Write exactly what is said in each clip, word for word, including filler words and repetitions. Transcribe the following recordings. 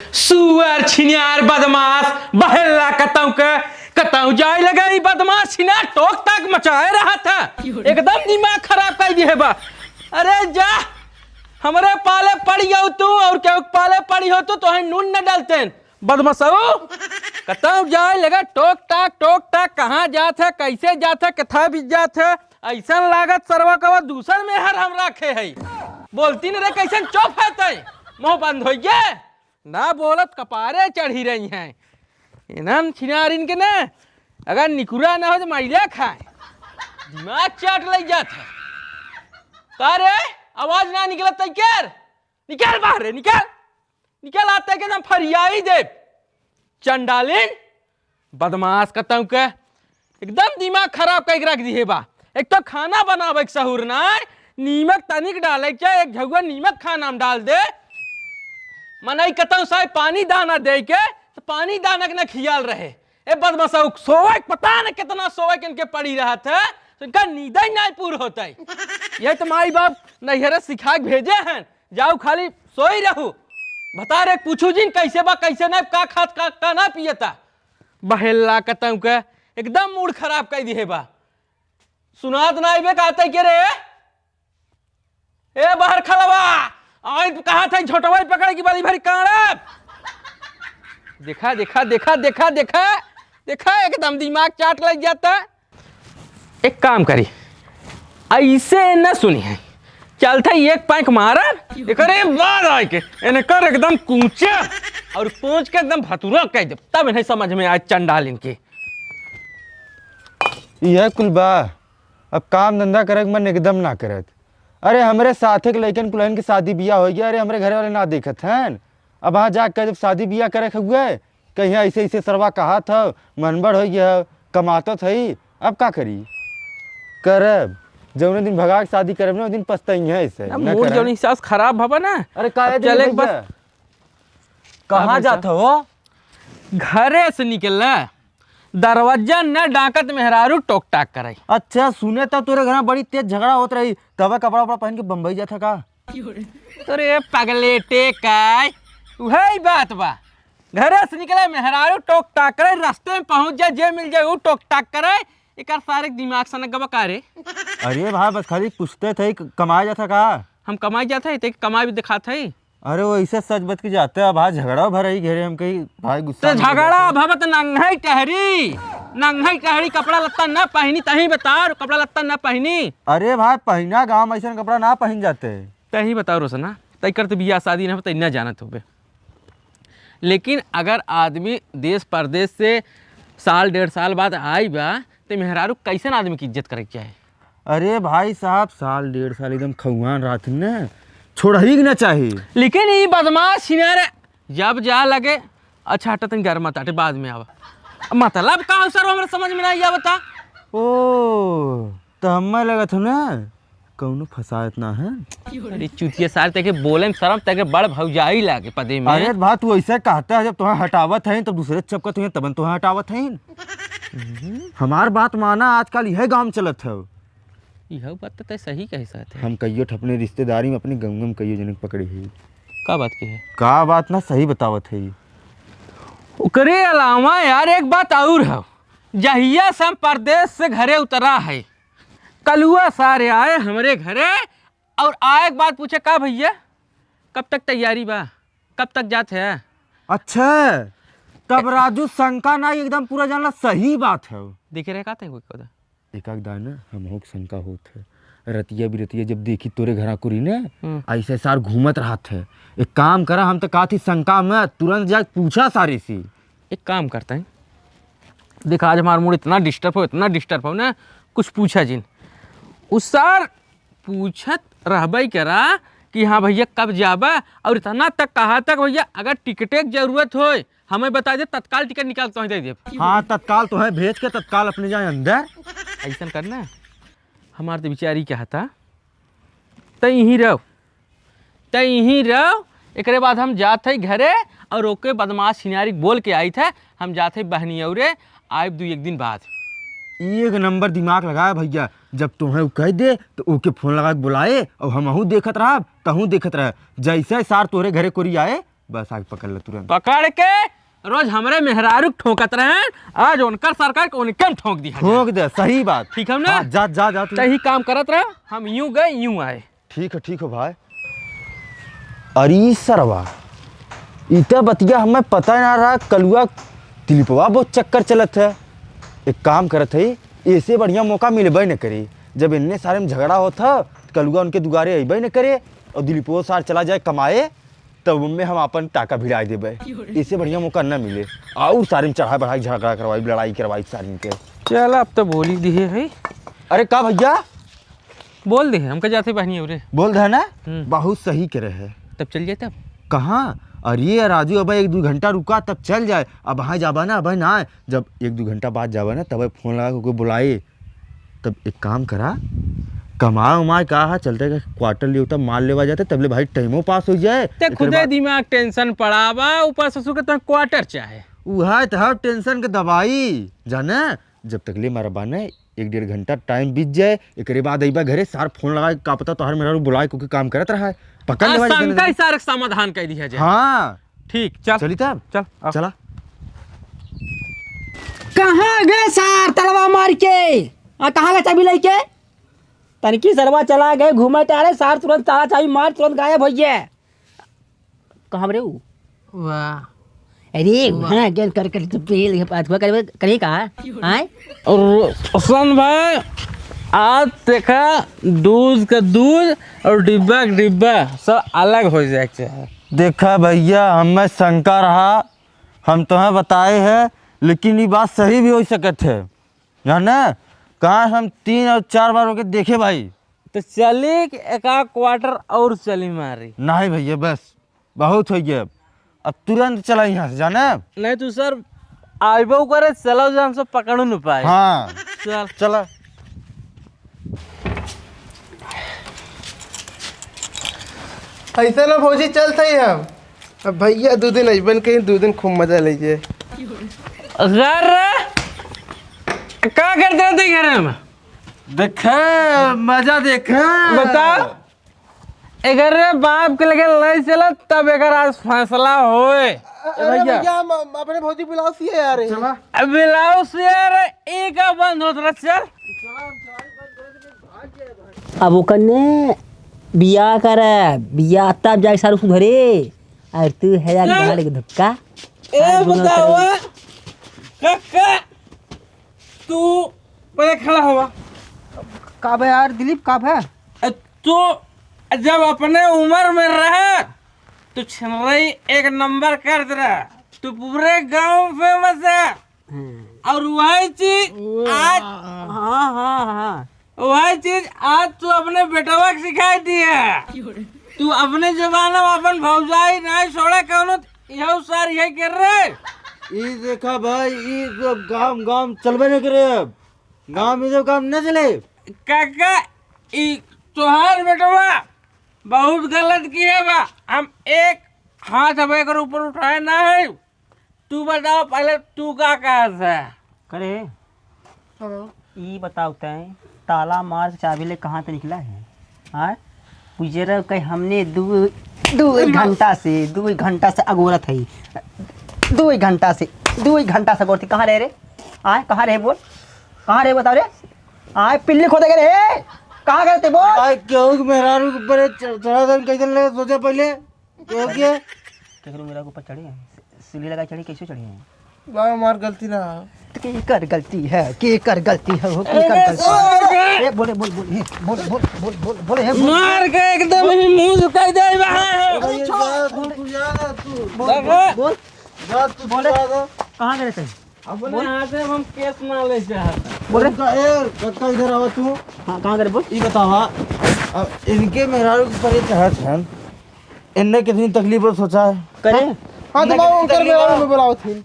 सुअर, छिनार, बदमाश, बहेल्ला कतऊ के, कतऊ जाए लगे ई बदमाश छिनार, टोक टाक मचाए रहत है। एकदम दिमाग खराब कर दिहे बा। अरे जा, हमरे पाले पड़ी हो तू और केहू के पाले पड़ी हो तू, तोहे नून न डालतेन। बदमाशऊ, कतऊ जाए लगे टोक टाक, टोक टाक, कहाँ जात है, कैसे जात है, कथा भी जात है। ऐसन लागत सरवा कवा दूसर मेहर हम राखे है। बोलती न रे, कैसन चुप है तै? मुँह बंद होइ गे। ना बोलत कपारे चढ़ी रही हैं। इन्हन छिनारिन के ना, अगर निकुरा ना हो तो मैला खाए। दिमाग चाट लग जात है। का रे, आवाज ना निकलत तै के रे? निकल बाहर रे, निकल। निकल आते के हम फरियाई देब। चंडालिन, बदमाश कतऊ के, एकदम दिमाग खराब कइके रख दिहे बा। एक तो खाना बनावे के सहूर ना, नीमक तनिक डाले के चाहे, एक झउआ नीमक खाना में डाल दे। मनई कतऊ साहब पानी दाना दे के, तो पानी दाना के ना खियाल रहे। ए बदमाशऊ, सोवे के पता न कितना सोवे के इनके पड़ी रहत है, तो इनका नींद ही नहीं पूर होता है। ये तो माई बाप नैहरे सिखा के भेजे हैं, जाऊ खाली सोई रहू। बता रे, पूछू जिन कैसे बा, कैसे ना, का खात, का, का ना पियता। बहेल्ला कतऊ के, एकदम मूड खराब कर दिहे बा। सुनात ना आइबे कहते के रे? ए बाहर खलवा, आई कहा था झोटवा पकड़े की बाली भरी काड़ब। देखा, देखा, देखा, देखा, देखा, देखा, एकदम दिमाग चाट लग जाता। एक काम करी, ऐसे न सुनी है, चलते ही एक पैंक मारब, एकरे बाद आए के इनकर एकदम कूचे और पूछ के एकदम भतुरा कह देब, तब इन्हें समझ में आए चंडालिन के। यह कुल बा, अब काम धंधा करे के मन एकदम ना करत। अरे हमरे साथे के लइकन कुलहन के शादी बियाह हो गया, अरे हमरे घरे वाले ना देखत हैं। अब वहाँ जाके जब शादी बियाह करे के हुए, कहीं ऐसे ऐसे सरवा कहा था, मनबढ़ हो गया, कमातत है, अब का करी? करब, जौने दिन भगा के शादी करब ना, वो दिन पछताई है ऐसे, ना, ना मूड करब। जौन हिसाब से खराब भवा ना, अरे का अब है चले दिन बस। भैया? कहाँ हाँ, जात हो? घरे से निकल, दरवाजा न डाकत मेहरारू टोक टाक करे। अच्छा, सुने तो तोरे घर बड़ी तेज झगड़ा होत रही, तब कपड़ा उपड़ा पहन के बम्बई जात है का? तोरे पगलेटे का, उहे ही बात बा। घरे से निकले मेहरारू टोक टाक करे, रास्ते में पहुंच जाए, जे मिल जाए वो टोक टाक करे। एकर सारे दिमाग सनक गवा का रे? अरे भाई, बस खाली पूछते थे, क-, कमाए जाता का? हम कमाए जाते हैं, ते कमाए भी दिखाते हैं। अरे वो ऐसे सच बच के जाते हैं, अब आज झगड़ा भरा ही घेरे, हम कहीं भाई गुस्सा तो में हो झगड़ा जाते हैं। भवत नंगई टहरी, नंगई टहरी कपड़ा लत्ता ना पहनी, तही बताओ, कपड़ा लत्ता ना पहनी। अरे भाई, पहना गाँव में ऐसा कपड़ा ना पहन जाते। तही बताओ रोशना, तई करते बियाह शादी ना, तई ना जानत होबे। लेकिन अगर आदमी देश परदेश से साल डेढ़ साल बाद आई बा, तो मेहरारू कैसन आदमी की इज्जत करे के चाही? अरे भाई साहब, साल डेढ़ साल एकदम खौहान रहत न, छोड़ही के ना चाही। लेकिन ई बदमाश छिनार जब जा लगे, अच्छा हटा तनी घर मत आटे, बाद में आवा। मतलब का हो सर, हमरा समझ में ना आवता। ओ, तो हमें लगत हो ना, कौनो फसायत ना है। अरे चुतिया सार, तेके बोले में शर्म, तेके बड़ भौजाई लागे पदे में। अरे भाई, तू ऐसे कहता है, जब तुम्हें हटावत है, तब दूसरे चपकत हुए, तबन तुम्हें हटावत है। हमार बात माना, आजकल यह गाँव चलत है। यह बात तो तय सही कह सकते हैं। हम कहियो ठपने रिश्तेदारी में अपने गंगम कहियो जनक पकड़े है। का बात की है? का बात ना, सही बतावत है। ओकरे अलावा यार, एक बात और है, जहिया से हम परदेश से घरे उतरा है, कलुआ सारे आए हमरे घरे और आए के बाद पूछे, "का भैया, कब तक तैयारी बा, कब तक जात है?" अच्छा, तब राजू शंका ना, एकदम पूरा जानला सही बात है। देखे रहे का तय कोई पता? एक आध दाना हमहू के शंका होत है। रतिया बिरतिया जब देखी तोरे घरा कुरी ने, हम्म। ऐसे सार घूमत रहत है। एक काम करा, हम तो कहत ही शंका में तुरंत जाके पूछा सारे से। एक काम करते हैं, देख आज हमारा मूड इतना डिस्टर्ब हो, इतना डिस्टर्ब हो ना, कुछ पूछा जिन। उस सार पूछत रहबे करा कि हाँ भैया कब जाबा, और इतना तक कहा तक भैया अगर टिकटे के जरूरत होए, हमें बता दे, तत्काल टिकट निकाल के तोहे दे देब। हाँ, तत्काल तोहे भेज के तत्काल अपने जाए अंदर। ऐसन करना, हमार तो विचार ही क्या था, तै यहीं रहो, तै यहीं रहो। एकरे बाद हम जात है घरे और ओके बदमाश छिनारी बोल के आई थे, हम जात है बहनी औरे, आइब दू एक दिन बाद। एक नंबर दिमाग लगाए भैया, जब तोहे उ कह दे तो ओके फोन लगा के बुलाए और हमहू देखत रहब, तहू देखत रह। जैसे सार तोरे घरे कोरी आए, बस आके पकड़ ले तुरंत। पकड़ के रोज हमरे मेहरारू के ठोकत रहे, आज उनकर सरकार के उनके में ठोक दिया जाए। ठोक दे, सही बात। ठीक है ना? हाँ, जा, जा, जा तू। तही काम करत रह, हम यूं गए, यूं आए। ठीक है, ठीक है भाई। अरे सरवा, ई त बतिया हमें पता ना रहा, कलुआ दिलीपवा बहुत चक्कर चलत है। एक काम करत है, ऐसे बढ़िया मौका मिलबे न करे। जब इन्ने सारे में झगड़ा होत है, त कलुआ उनके दुआरे अइबे न करे, और दिलीपवा सार चला जाए कमाए, तब उनमें हम आपन टाका भिड़ाई देबे। इससे बढ़िया मौका न मिले। और सारे में चढ़ाई बढ़ाई, झगड़ा करवाई, लड़ाई करवाई सारे के। चल, अब तो बोली दिहे है। अरे का भैया? बोल दे, हमका जाते बहनी हो रे। बोल दे ना? हम्म। बहुत सही करे है। तब चल जाए तब? कहाँ? अरे राजू, अब एक दो घंटा रुका तब चल जाए। अब हाँ जाबा ना, अब ना आए। जब एक दो घंटा बाद जाबा ना, तब फोन लगा के ओके बुलाए। तब एक काम करा, कमाए उमाए का है, चलते का क्वार्टर लियो तब माल लेवा जाते, तब ले भाई टाइमो पास हो जाए। ते एकरे खुदे बाद दिमाग टेंशन पड़ा बा, ऊपर से सुके तोहे क्वार्टर चाहे। उहे त है टेंशन के दवाई, जाने? जब तक ले मरबा ने, एक डेढ़ घंटा टाइम बीत जाए, एकरे बाद अइबा घरे, सार फोन लगा के का पता तोहर मेहरारू बुलाए को के काम करत रहा है। पकड़ लेवा आशंका जाते। ही सारे समाधान कर दिया जाए। हाँ। ठीक, चल। चली तब? चल, आओ। चला। कहाँ गए सार तलवा मार के? आ, कहाँ गए चाबी लेके? तनकी सरवा चला गए घूमे टारे, सार तुरंत ताला चाबी मार, तुरंत गायब हो गए। कहाँ रे ऊ? वाह। अरे, वाह। हाँ, गेंद कर, कर, तो पेल, ये बात हुआ, कर, करे का? आए? और सुन भाई, आज देखा, दूध का दूध और डिब्बा का डिब्बा, सब अलग हो जाए के चाहे। देखा भैया, हमें शंका रहा, हम तोहें बताए है, लेकिन ई बात सही भी हो सकत है, जाने? कहाँ हम तीन और चार बार ओके देखे भाई। तो चली कि एक आध क्वार्टर और चली मारी? नहीं भैया, बस बहुत हो गया, अब तुरंत चला यहाँ से, जाने? नहीं तो सर, आइबो करे, चलो जान से पकड़ो न पाए। हाँ। चल। चला। ऐसा ना भौजी, चलते ही हम। अब भैया दो दिन अइबन कहीं, दो दिन खूब मजा लीजिए। अगर का करते थे घर में? देखे, मजा देखे। बता, अगर बाप के लगे नहीं चला, तब एकर आज फैसला होए। अरे भैया। भैया, हम, हम अपने भौजी बुलाओ सी है यार। चला। अब बुलाओ सी यार, ई का बंद होत रहा, चल। अब ओकने बियाह करे, बियाह तब जाए सारू सुधरे। और तू है यार चल। गाड़ के धक्का। ए सार दोनों बतावा, तरफ। काका, तू पहले खड़ा होवा। का बे यार दिलीप, का बे? ए, तू जब अपने उम्र में रहा, तो छिनरई एक नंबर कर दे रहा। तू पूरे गांव में फेमस है। हम्म। और वही चीज वो आज, हाँ, हाँ, हाँ। वही चीज आज तू अपने बेटवा के सिखाई दिया। तू अपने जमाना में अपन भौजाई नहीं छोड़ा कौनो, यहू सार यही कर रहे। ई देखा भाई, ई सब काम, काम चलबे नहीं करे अब। गांव में जो काम न चले। काका, ई तोहार बेटवा बहुत गलत किए बा। हम एक हाथ अब एकर ऊपर उठाए ना है। तू बताओ पहले, तू का कहत है? करे, हाँ। ई बताओ तैं, ताला मार के चाबी ले कहाँ से निकला है? हाँ? गुजर के हमने दू, दू एक घंटा से, दू एक घंटा से अगोरत है। दू एक घंटा से, दू एक घंटा से अगोरत है। कहाँ रहे रे? आए, कहाँ रहे बोल? कहाँ रहे बताओ रे? आए, पिल्ली खोदे गए रे। कहाँ गए थे बोल? आए, केहू के मेहरारू के ऊपर च-, चढ़ा दन कैसे ले, सोचे पहले। केहू के? केकरो मेहरारू के ऊपर चढ़े हैं? सिल्ली लगा चढ़े, कैसे चढ़े हैं? बाबा, हमार गलती ना है। तो के कर गलती है? के कर गलती है? हो, के कर अरे गलती है? सारे! ए, बोले, बोल, बोल, ए, बोल, बोल, बोल, बोल, बोले, ए, बोल। मार के एकदम ही मुंह झुकाई दे बा। अरे, जा, तू, तू जा, तू। बोल, बोल, बोल। जा, तू, बोले। जा, जा। कहाँ गए थे? अपने बोल। हाथ से हम केस ना ले चाहत। बोले। उनका, ए, कक्का, इधर आवा तू। हाँ, कहाँ गए बोल? ई बतावा, अब इनके मेहरारू के ऊपर ये चढ़त हन, इनने कितनी तकलीफ और सोचा है? करे? हाँ, तो इनने बाबू, कितनी उनकर तकलीफ मेहरारू और में बुलाओ थी।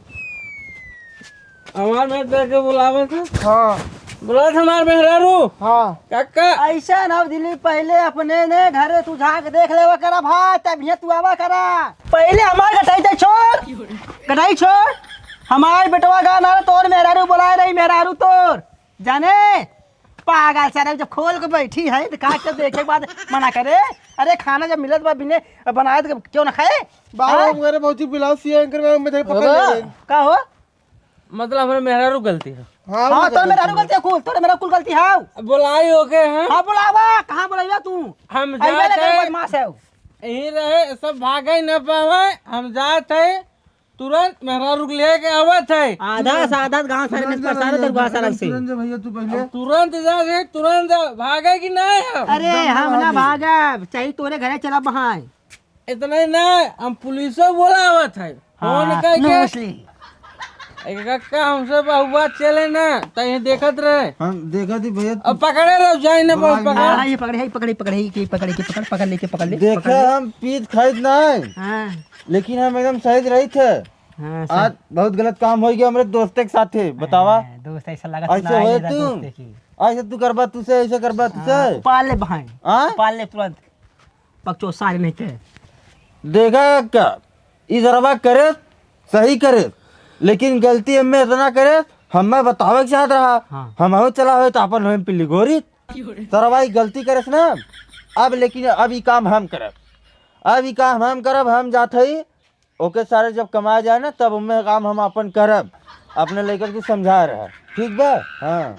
हमार मेहरारू के बुलावे थे? हाँ। बुलाओ थे हमार मेहरारू। हाँ। काका। ऐसा ना दिलीप, पहले अपने ने घरे तू झांक देख लेवा करा भाई, तब ये तू आवा करा। पहले हमार गटाई ते छोड़, गटाई छोड़। हमार बेटवा का ना तोर मेहरारू बुलाए रही, मेहरारू तोर। जाने? पागल सारे, जब खोल के बैठी है तो का, के देखे के बाद मना करे? अरे खाना जब मिलत बा बिने बनाए तो क्यों ना खाए? बाबू, हाँ? मेरे भौजी बुलाओ, सिया एंकर में, मैं पकड़ ले। का हो? मतलब, हमरे मेहरारू गलती है। हाँ, हाँ, तोरे मेहरारू गलती है कुल, तोरे मेहरारू कुल गलती है। बोलाई ओके हैं। हाँ, बुलावा, कहाँ बुलावा तू? हम अइबे जात ले, है। बदमाश है। यहीं रहे, सब भागे न पावे, हम जात है, तुरंत मेहरारू के लेके आवत है। आधा से आधा गाँव सारे में तुरंत जा पसारे भैया, दरबार सारे तुरंत, से। तुरंत जा भैया, तू पहले। अब तुरंत जा रे, तुरंत जा, भागे कि नहीं हम? अरे, एकदम हम ना भागे। भागब, चाहे तोरे घरे चला बहाए। इतना ही ना, हम पुलिसो बोलावत है। हाँ, फोन करके। नमस्ते। एक कक्का हमसे बहुआ चले ना, त ये देखत रहे। हम देखत ही भैया, अब पकड़े रहो, जाए ना बहुत पकड़। हाँ, ये पकड़े, ये पकड़े, पकड़े, ये पकड़े, ये पकड़, पकड़ ले, के पकड़ ले, देखे पकड़। हम पीत खाइत ना है, हाँ। लेकिन हम एकदम सही रही थे। हाँ, सही। आज बहुत गलत काम हो गया हमरे दोस्ते के साथे, बतावा। हाँ, दोस्त ऐसा लगा ऐसे सुनाई होए देता तू? दोस्ते की। ऐसे तू करबा, तू से ऐसे करबा, तू से। हाँ, पाल ले भाई। हाँ? पाल ले तुरंत। पकचो सारे नहीं के। देखा का? ई सरवा करे, सही करे, लेकिन गलती हमें इतना करे, हमें बतावे के चाहत रहा। हाँ। हम हो चला हो तो अपन हमें पिल्ली गोरी। सरवा ई गलती करे ना, अब लेकिन अब ई काम हम करब, अब ई काम हम करब, हम जात हई, ओके सारे जब कमाए जाए ना, तब हमें काम हम अपन करब, अपने लइकन के समझा रहा, ठीक बा? हाँ।